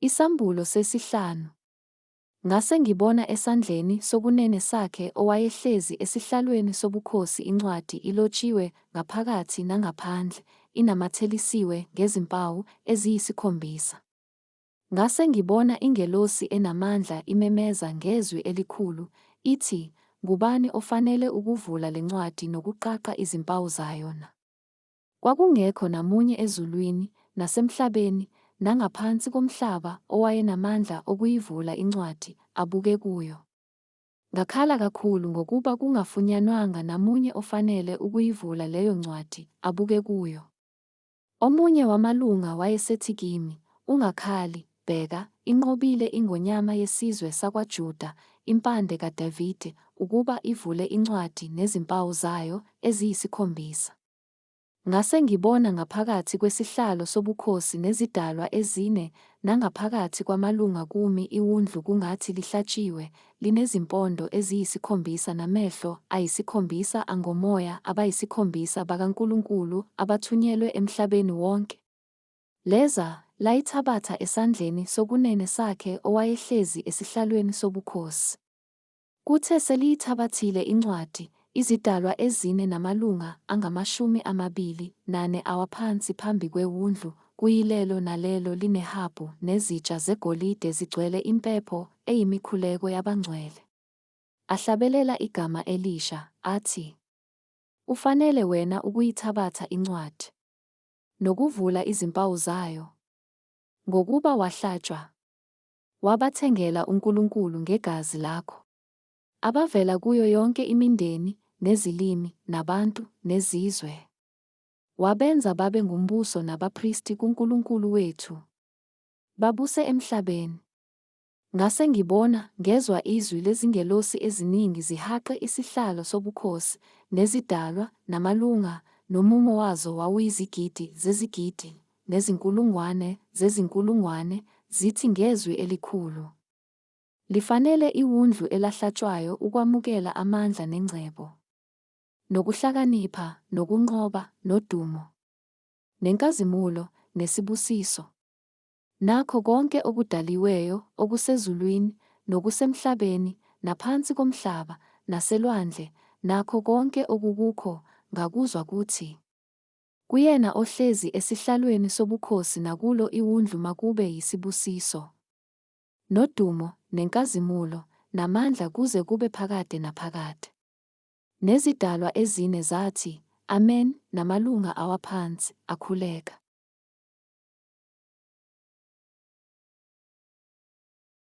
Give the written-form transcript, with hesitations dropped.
Isambulo sesihlanu. Ngase ngibona esandleni sokunene sakhe owayehlezi esihlalweni sobukhosi incwadi ilotshiwe ngaphakathi nangaphandle, inamathelisiwe ngezimpawu eziyisikhombisa. Ngase ngibona ingelosi enamandla imemeza ngezwi elikhulu, ithi, Ngubani ofanele ukuvula le ncwadi nokuqaqa izimpawu zayo na? Kwakungekho namunye ezulwini, nasemhlabeni, nangaphansi komhlaba owayenamandla okuyivula incwadi, abuke kuyo. Ngakhala kakhulu ngokuba kungafunyanwanga namunye ofanele ukuyivula leyo ncwadi, abuke kuyo. Omunye wamalunga wayesethi kimi, Ungakhali, bheka, inqobile iNgonyama yesizwe sakwaJuda, iMpande kaDavide, ukuba ivule incwadi nezimpawu zayo eziyisikhombisa. Ngase ngibona ngaphakathi kwesihlalo sobukhosi nezidalwa ezine nangaphakathi kwamalunga kumi iWundlu kungathi lihlatshiwe, linezimpondo eziyisikhombisa namehlo ayisikhombisa angomoya abayisikhombisa bakaNkulunkulu abathunyelwe emhlabeni wonke. Leza, layithabatha esandleni sokunene sakhe owayehlezi esihlalweni sobukhosi. Kuthe seliyithabathile incwadi, izidalwa ezine namalunga angama-24 awa phansi phambi kweWundlu, kuyilelo nalelo linehabhu nezitsha zegolide zigcwele impepho eyimikhuleko yabangcwele. Ahlabelela igama elisha, athi, Ufanele wena ukuyithabatha incwadi, nokuvula izimpawu zayo, ngokuba wahlatshwa, Wabathengela uNkulunkulu ngegazi lakho. Abavela kuyo yonke imindeni, nezilimi, nabantu, nezizwe. Wabenza babe ngumbuso nabapristi kuNkulunkulu wethu. Babuse emhlabeni. Ngase ngibona, ngezwa izwi lezingelosi eziningi zihaqe isihlalo sobukhosi, nezidalwa, namalunga, nomumo wazo wawuyizigidi zezigidi, nezinkulungwane zezinkulungwane, zithi ngezwi elikhulu, Lifanele iWundlu elahlatshwayo ukwamukela amandla nengcebo, nokuhlakanipha, nokunqoba, nodumo, nenkazimulo, nesibusiso. Nakho konke okudaliweyo okusezulwini, nokusemhlabeni, naphansi komhlaba, naselwandle, nakho konke okukukho, ngakuzwa kuthi, Kuyena ohlezi esihlalweni sobukhosi nakulo iWundlu makube yisibusiso, nodumo, nenkazimulo, namandla kuze kube phakade naphakade. Nezidalwa ezine zathi, Amen, namalunga awaphansi, akhuleka.